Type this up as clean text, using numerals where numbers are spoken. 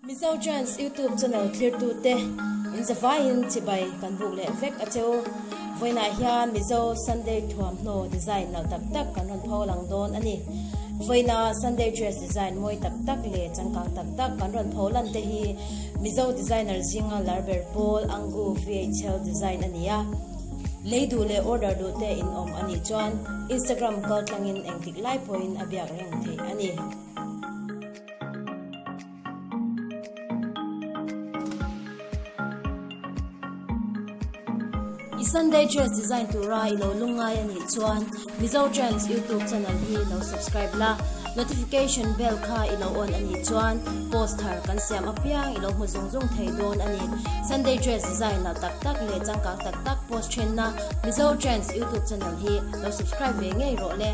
Mizo Trends YouTube channel thlirtute in zavaiin chibai kan buk leh vek a cheu. Vawiinah hian Mizo Sunday thuamhnaw design nalh tak tak kan rawn pho lang dawn a ni. Vawiina Sunday dress design mawi tak tak leh changkang tak tak kan rawn pho lan te hi Mizo designer zinga lar ber pawl Angu VHL design a ni a. Lei duh leh order duh te in awm a nih chuan Instagram kal tlangin engtik lai pawhin a biak reng theih a ni. I Sunday dress design tura i lo lungngai a nih chuan Mizo Trends YouTube channel hi lo subscribe la, notification bell kha i lo on a nih chuan post thar kan siam apiang i lo hmu zung zung thei dawn a ni. Sunday dress design nalh tak tak leh changkang tak tak post thenna Mizo Trends YouTube channel hi lo subscribe ve ngei rawh le.